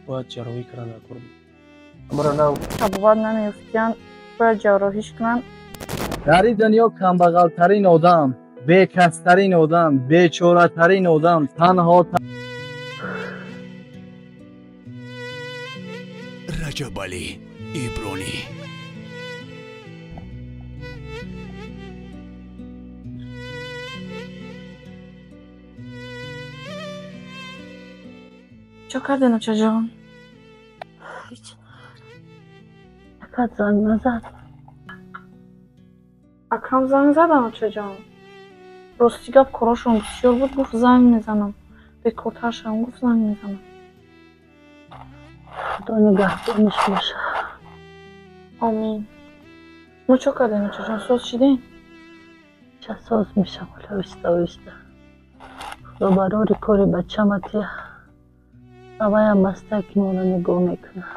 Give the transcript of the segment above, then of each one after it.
Бояд ҷарроҳӣ кардан дар кор буд. Амро нав табобат намеёфтиянд, бояд ҷарроҳиш кунанд. Дар ин дунё камбағалтарин одам, бекастарин одам, бечоратарин одам, танҳо Раҷабалӣ Ибронӣ. Чо карден, очаҷон? Ҳеч. Акат занг назад. Акам занг задан, очаҷон. Рости гап, корошон бисёр буд, гуфт занг мезанам. Бекортар шавам, гуфт занг мезанам. Худо нигаҳбонаш бошад. Омин. Мо чо кардем, очаҷон, соз шидем? Ча соз мешам, ҳола оҳиста оҳиста. Худо барори кори бачама тия. Аваям баста ки моро нигоҳ мекунад.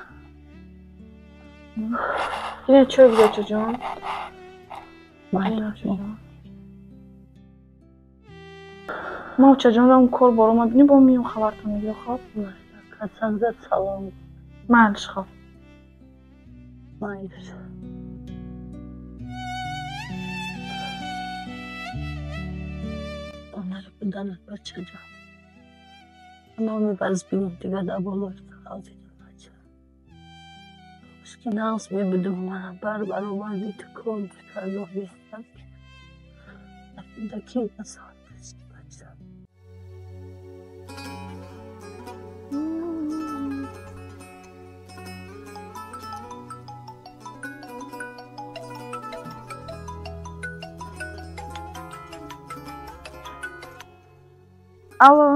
Ина чой бида, очаҷон. Майли. Ма очаҷон рам кор боро мабинӣ, бо миём хабартон мегирам, хоб? Акат занг зад, салом. Майлиш, хоб. Майлиш. Онаро буданат, бачаҷон. Номи баз бинам дигар дар болои ғалтидам, бача. Ки нағз мебудум, манам бар баробарди ту кор карда меистам. Дар кӯдакӣ насоҳат бача. Алло.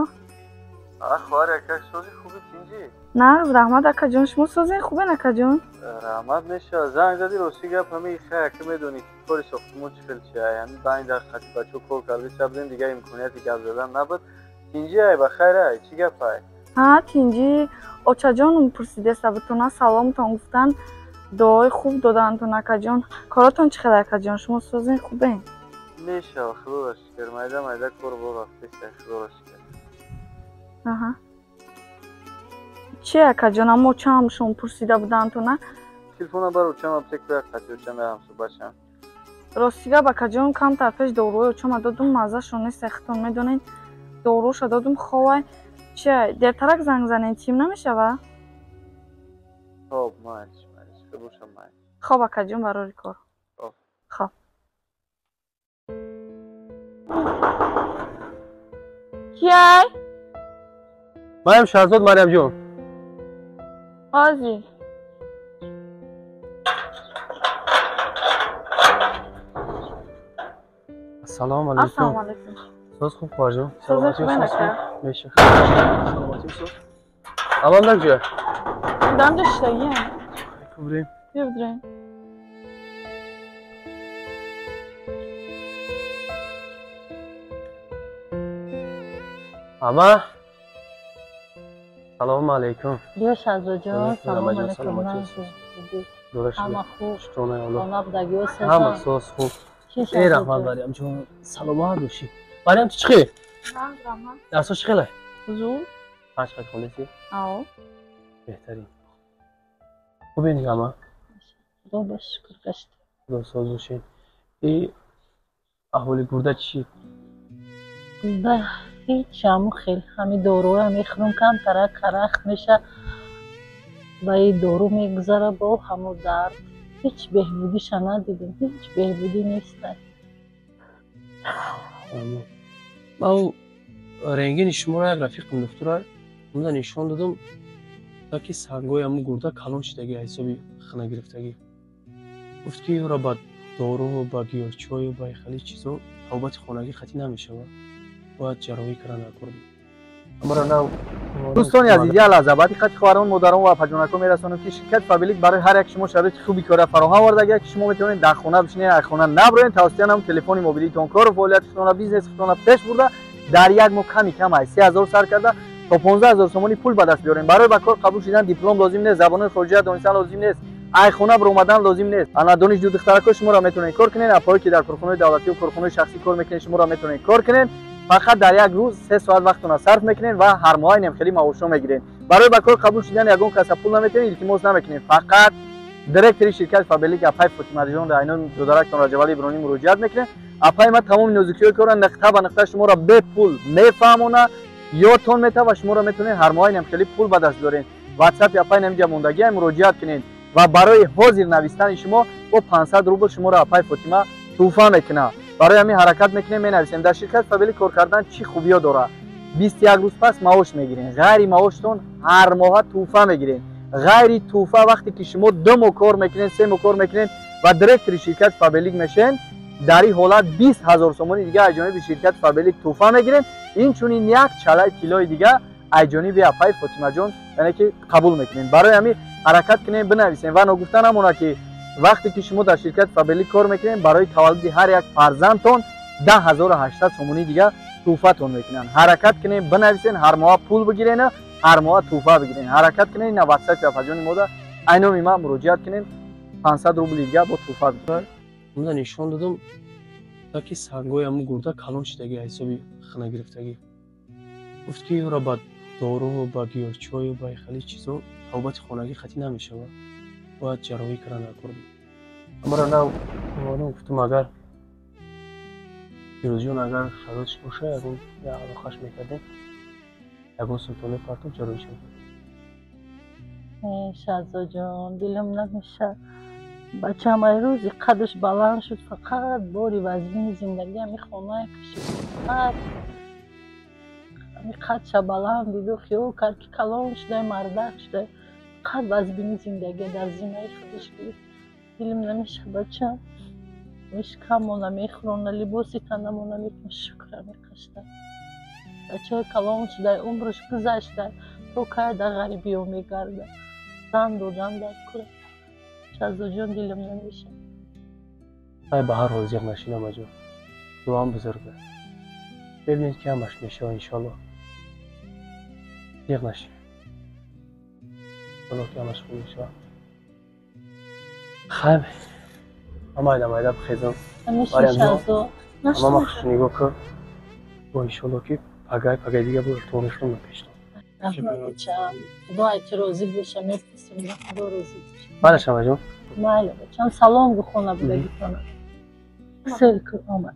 Хоҳар, якак, сози, хуби, тинҷӣ? Нағз, раҳмат, акаҷон. Шумо созен, хубен, акаҷон? Раҳмат, мешавад. Занг задӣ, рости гап, ҳамаи хай, ака, медонӣ ки кори сохтмон чӣ хел чи ай, ҳами байн дар хати бачаҳо кор карда будем, дигар имконияти гап задан набуд. Тинҷӣ ай, ба хайр ай, чӣ гап ай? Ҳа, тинҷӣ. Очаҷонум пурсидеста бутона, саломтон гуфтан, дуои хуб додантон, акаҷон. Коротон чӣ хел, акаҷон? Шумо созен, хубен? Мешавад, худоро шукр, майда майда кор бо рафтеста, худоро шукр. Аҳа. Чи, акаҷон, аммо очаам шумо пурсида будантона? Телефона бар очам аптек як қати очам ҳамсӯҳбат шам. Рости гап, акаҷон, камтар пеш доруҳои очама додум, маззашон нест, худтон медонед. Доруша додум, ховай. Чи, дертарак занг занед, тим намешава? Хоб, майлиш, майлиш, бошам, майлиш. Хоб, акаҷон, барори кор. Хоб. Хоб. Кияй? Маям Шаҳзод, Марьямҷон. Ҳозир. Ассалому алайкум. Ассалому алайкум. Соз, хуб, хоҳарҷон? Созе, хубен, ака? Меша. Саломатӣ, соз. Амам дар куҷо? Дамҷа шиштагиам. Кубрем. Бия бидурем. Ама? Салому алайкум. Биё, Шаҳзодҷон, салому алайкум. Саломатӣ. Ҳама хуб? Шукрона Аллоҳ. Хона будагиҳо Ҳама сезон? соз, хуб. Чӣ, Эй, раҳмат, Шаҳзодҷон? Марьямҷон, саломат бошӣ. Марьям, ту чӣ хел? Нағз, раҳмат. Дарсо чӣ хелай? Зур. Панҷ хат хондеси? Ао. Беҳтарин. Хубен ҳама? Худо ба шукр, гашт. Худо соз бошед. И аҳволи гурда чӣ? Гурда ҳеч, ҳаму хел, ҳами доруҳоя мехӯрам, камтарак карахт меша, ба и дору мегузара, бо ҳаму дард. Ҳеч беҳбудиша надидем, ҳеч беҳбудӣ неста. Ман рентгени шуморо як рафиқам духтура онда нишон додам, ки сангҳои ҳамун гурда калон шидаги, ҳисоби хунагирифтагӣ. Гуфт ки ӯро ба доруву ба гиёҳчою ба хеле чизо табобати хонагӣ қатъӣ намешавад, бояд ҷарроҳӣ кардан дар кор буд. Амро нав Дӯстони азиз, як лаҳза ба диққати хоҳарон, модарон ва апаҷонакҳо мерасонем, ки ширкати Фаберлик барои ҳар як шумо шароити хуби кора фароҳам овардагия, ки шумо метавонед дар хона бишинед, аз хона наброед, тавассути ҳамон телефони мобилитон кору фаъолияти худтонро, бизнеси худтонро пеш бурда, дар як моҳ ками кам аз 3000 сар карда то 15 000 сомонӣ пул ба даст биёрем. Барои ба кор қабул шудан диплом лозим нест, забонҳои хориҷия донистан лозим нест, ай хона баромадан лозим нест. Ана донишҷӯ духтаракҳо, шуморо метавонед кор кунед, апоҳое ки дар корхонаҳои давлатию корхонаҳои шахсӣ кор мекунед, шуморо метавонед кор кунед. Фақат дар як рӯз 3 соат вақтона сарф мекунед ва ҳар моҳа инем хеле маошҳо мегиред. Барои ба кор қабул шудан ягон каса пул наметавонед, илтимос намекунем. Фақат директори ширкати Фаберлик апай Фотимаҷон дар айноми додарактон Раҷабалӣ Ибронӣ муроҷиат мекунем. Апай ма тамоми нозукиҳои корро нуқта ба нуқта шуморо бепул мефаҳмона, ёдтон метавад ва шуморо метавонед ҳар моҳ инам хеле пул ба даст биёред. WhatsApp апай намиҷа мондагӣ муроҷиат кунед ва барои ҳозир навистани шумо бо 500 рубл шуморо апай Фотима туҳфа мекунад. Барои ҳамин ҳаракат мекунем, менависем. Дар ширкати Фаберлик кор кардан чӣ хубиё дорад? 21 рӯз пас маош мегиред. Ғайри маоштон ҳар моҳа туҳфа мегиред. Ғайри туҳфа вақте ки шумо 2 моҳ кор мекунед, 3 моҳ кор мекунед ва директори ширкати Фаберлик мешавед, дар ин ҳолат 20 000 сомонӣ дига аз ҷониби ширкати Фаберлик туҳфа мегиред. Инчунин як чалаи тиллои дига аз ҷониби апай Фотимаҷон яъне ки қабул мекунем. Барои ҳамин ҳаракат кунем, бинависем ва ногуфта намонад ки вақте ки шумо дар ширкати Фаберлик кор мекунед, барои таваллуди ҳар як фарзандтон 10800 сомонӣ дига туҳфатон мекунанд. Ҳаракат кунем, бинависен, ҳар моҳ пул бигирен, ҳар моҳ туҳфа бигирен. Ҳаракат кунем, ина WhatsApp апаҷони мода айноми ман муроҷиат кунем, 500 рубл дига бо туҳфа бигирен. Ман нишон додам то ки сангои ҳамун гурда калон шудагӣ ҳисоби хона гирифтагӣ. Гуфт ки ӯро ба дору ба гиёҳчою ба хеле чизо тавбати хонагӣ хатӣ намешавад, бояд ҷарроҳӣ кардан дар кор. Амро на гуфтам агар Фирӯзҷон агар шароитш боша, ягон алоқаш мекардем, ягон султоне партоб ҷарроҳиш мекардем. Шаҳзодҷон, дилам намеша. Бачаам ай рӯзи қадаш баланд шуд, фақат бори вазмини зиндагӣ ҳами хонае кашид. Фақат ҳами қадша баланд диду хиёл кард ки калон шудай, мардак шудай. Фақат вазмини зиндагӣ дар зимаи худаш гирифт. Дилам намеша бачаам. Мишкамона мехӯрона, либоси танамона мекунад, шукра мекашта. Бачаи калон шудай, умраш гузаштай, то кай дар ғарибиё мегардад. Зан додан дар кура. Шаҳзодҷон, дилам намеша. Ай ба ҳар ҳол зиқ нашинам аҷо. Дуам бузург аст. Бибинед ки ҳамаш мешава иншоаллоҳ. Зиқ нашин. Иншоаллоҳ ки ҳамаш хуб мешава. Хайр, майда майда бихезам. Ама махш нигоҳ кун. Бо иншоаллоҳ ки пагай пагай дига бо торихтон мепештам. Раҳмат бачам. Худо айти розӣ боша, мепурсем, ба Худо розӣ боша. Майла шамаҷон. Майла бачам, салом гу хона будагитона. Сел кун омад.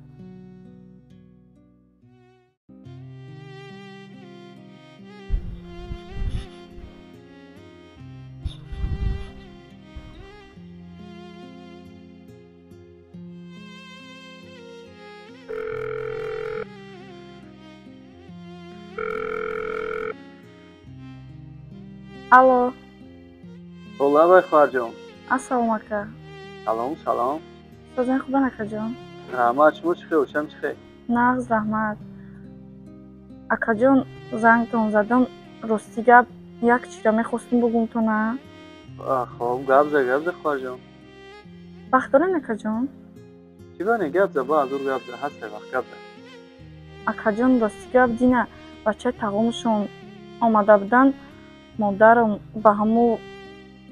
Алло. Лабай хоҳарҷон. Ассалому ака. Салом, салом. Созани хубан акаҷон? Раҳмат, шумо чӣ хел, чам чӣ хел? Нағз, раҳмат. Акаҷон, зангтон задам, рости гап як чизро мехостум бугумтона. Хоб, гап за, гап за хоҳарҷон. Вақт дорем акаҷон? Чӣ бане, гап за, ба азур гап за, ҳаст вақт гап за. Акаҷон, рости гап дина бачаи тағомшон омада буданд, модарам ба ҳамун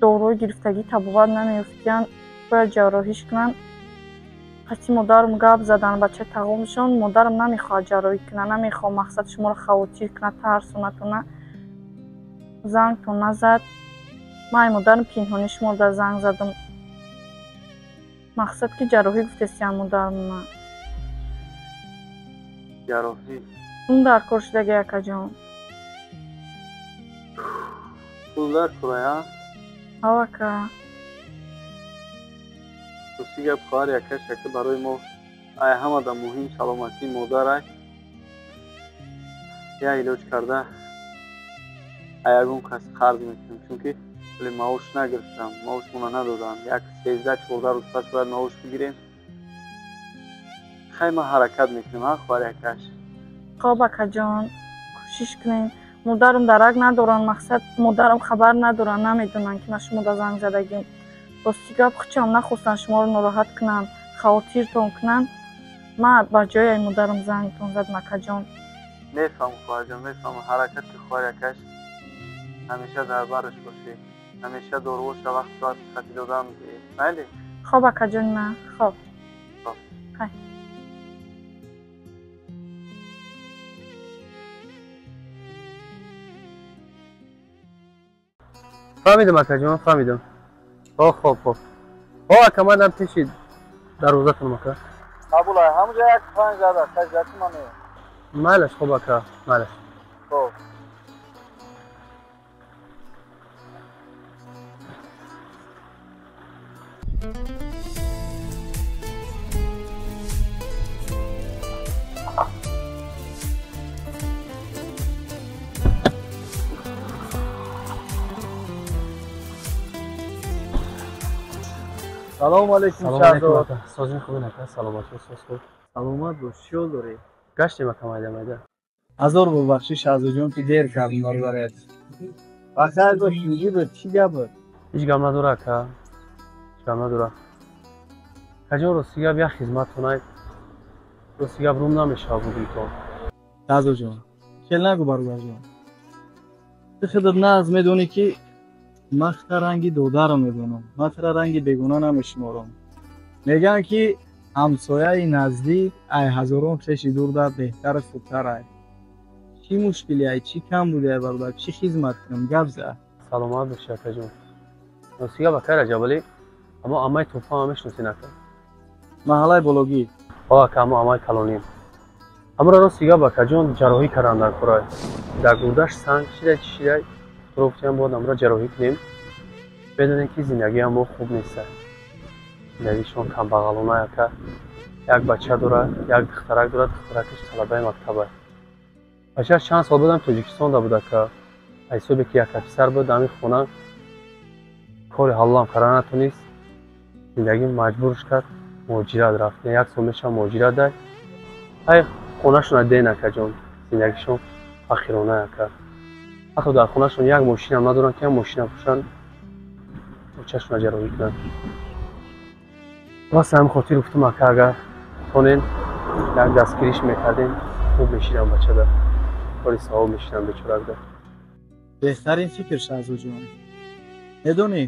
доруи гирифтагӣ табобат намеёфтиянд, бояд ҷарроҳиш кунанд. Қасди модарам гап задан бачаи тағомшон, модарам намехоҳад ҷарроҳӣ кунад, намехоҳад мақсад шуморо хавотир кунад, тарсонатона. Зангтон назад. Ман ай модарам пинҳонӣ шуморо дар занг задам. Мақсад ки ҷарроҳӣ гуфтестиянд модарамона. Ҷарроҳӣ? Ун дар кор шудаги акаҷон. Пул дар кора, а? Ҳав ака. Рости гап хоҳар якаш яка барои мо ай ҳамада муҳим саломатии модар ай. Я илоҷ карда ай ягон кас қарз мекунем, чунки вале маош нагирифтам, маошмона надодам. Як 13-14 рӯз пас бояд маош бигирем. Хай ман ҳаракат мекунем, ҳа хоҳар якаш. Хоб акаҷон, кӯшиш кунем. Модарам дарак надоранд, мақсад модарам хабар надоранд, намедонанд ки ман шумода занг задагим. Рости гап хучам нахостанд шуморо нороҳат кунанд, хавотиртон кунанд. Ман ба ҷои ай модарам зангтон задам акаҷон. Мефаҳмам хоҳарҷон, мефаҳмам. Ҳаракат ки хоҳар якаш ҳамеша дар бараш бошӣ, ҳамеша доруҳоша вақт соатиш хати додам. Майли? Хоб акаҷони ман, хоб. Хоб. Хай. Фаҳмидам акаҷон, фаҳмидам. Хоб, хоб, хоб. О, ака, ман пеши дарвозатонам ака. Қабул ай, ҳамуҷа як 5 дақиқа жати ман меоям. Майлаш, хоб ака, майлаш. Хоб. Салом алейкум Шаҳзод. Созин хубин ака, саломат бош, соз хуб. Саломат бош, чӣ ҳол дорӣ? Гаштем ака майда майда. Ҳазор бор бахшиш Шаҳзодҷон ки дер кардем бародарят. Бахайр бош, чӣ буд, чӣ гап буд? Ҳеҷ гап надора ака, ҳеҷ гап надора. Акаҷон, рости гап як хизматонай. Рости гап рум намешавад бугумтон. Шаҳзодҷон, хел нагӯ бародарҷон. Ту худат нағз медонӣ ки ман хата ранги додарам медонам, ман тара ранги бегуна намешуморам. Мегӯянд ки ҳамсояи наздик ай ҳазорон хеши дурда беҳтару хубтар ай. Чӣ мушкиле ай, чӣ кам буди ай бародар, чӣ хизмат кунам, гап за. Саломат бошӣ акаҷон. Рости гап акай Раҷабалӣ, аммо амаи тӯфаам мешиносин ака? Маҳаллаи Бологӣ. О ака, аммо амаи калоним. Амро рости гап акаҷон ҷарроҳӣ карданд дар курай. Дар гурдаш санг шидай, чӣ шидай, туро гуфтем бояд амро ҷарроҳӣ кунем. Медонем ки зиндагиам мо хуб нест. Зиндагишон камбағалона ака. Як бача дора, як духтарак дора, духтаракаш талабаи мактаба. Бачааш чанд сол будам Тоҷикистонда буд ака. Ҳисобе ки як писар буд, ҳамин хона кори ҳалолам карда натонист. Зиндагӣ маҷбурш кард муҳоҷират рафт. Як сол мешава муҳоҷират дай. Ай хонашона ден акаҷон. Зиндагишон фақирона ака. Ҳатто дар хонашон як мошинам надоранд ки як мошина пӯшанд, очашона ҷарроҳӣ кунанд. Бас ҳамин хотир гуфтам ака, агар тонен як дастгириш мекардем, хуб мешидам бачада. Кори савоб мешидам бечоракда. Беҳтарин фикр Шаҳзодҷон. Медонӣ,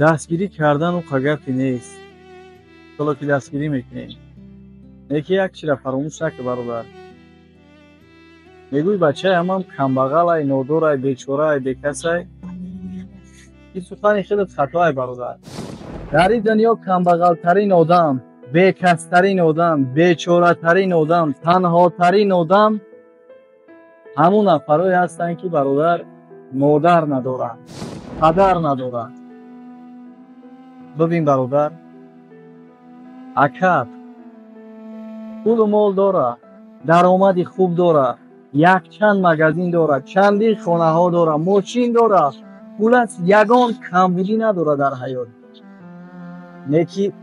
дастгирӣ кардану қагапи нест. Ҳоло ки дастгирӣ мекунем. Неки як чира фаромӯш накӣ бародар. Мегӯй бачаи ҳамам камбағалай, нодорай, бечорай, бекасай. Ин сухани худат хатоай бародар. Дар ин дунё камбағалтарин одам, бекастарин одам, бечоратарин одам, танҳотарин одам ҳамун нафарое ҳастанд ки бародар модар надоранд, падар надоранд. Бибин бародар, акат пулу мол дора, даромади хуб дора, якчанд магазин дора, чандин хонаҳо дора, мошин дора, хулас ягон камбудӣ надора дар ҳаёт. Неки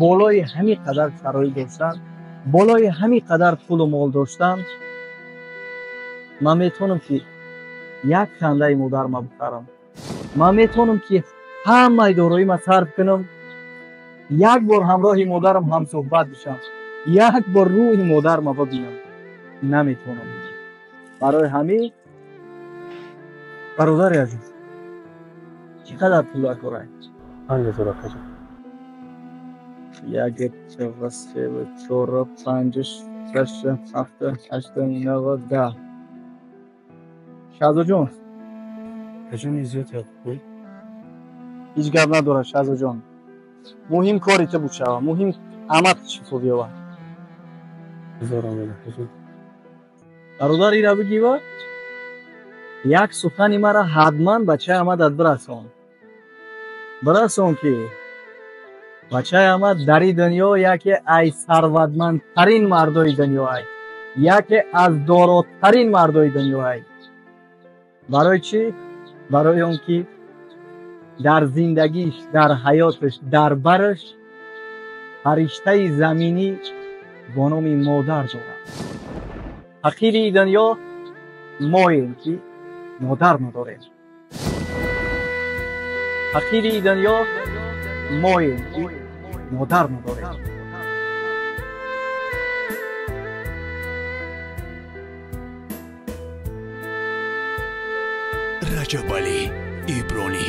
болои ҳамин қадар шароит доштан, болои ҳамин қадар пулу мол доштан, ман метавонам ки як хандаи модарма бихарам. Ман метавонам ки ҳамаи дороима сарф кунам, як бор ҳамроҳи модарам ҳамсӯҳбат бишам, як бор рӯҳи модарма бибинам. Наметавонам. Барои ҳамин бародари азиз, чӣ қадар пул дорай? 5000 акаҷон. 1, 2, 3, 4, 5, 6, 7, 8, 9, 10. Шаҳзодҷон. Акаҷон, зиёд як пул. Ҳеҷ гап надорад Шаҳзодҷон. Муҳим кори ту буд шава, муҳим амат шифо биёвад. Ҳазор омед акаҷон. Бародар, ира бигива, як сухани мара ҳатман бачаи амадат бирасон. Бирасон ки бачаи амад дар ин дунё яке аз сарватмандтарин мардои дунё ай, яке аз доротарин мардои дунё ай. Барои чӣ? Барои он ки дар зиндагиш, дар ҳаёташ, дар бараш фариштаи заминӣ бо номи модар дорад. Фақири дунё моем ки модар надорем. Фақири дунё моем ки модар надорем. Раҷабалӣ Ибронӣ.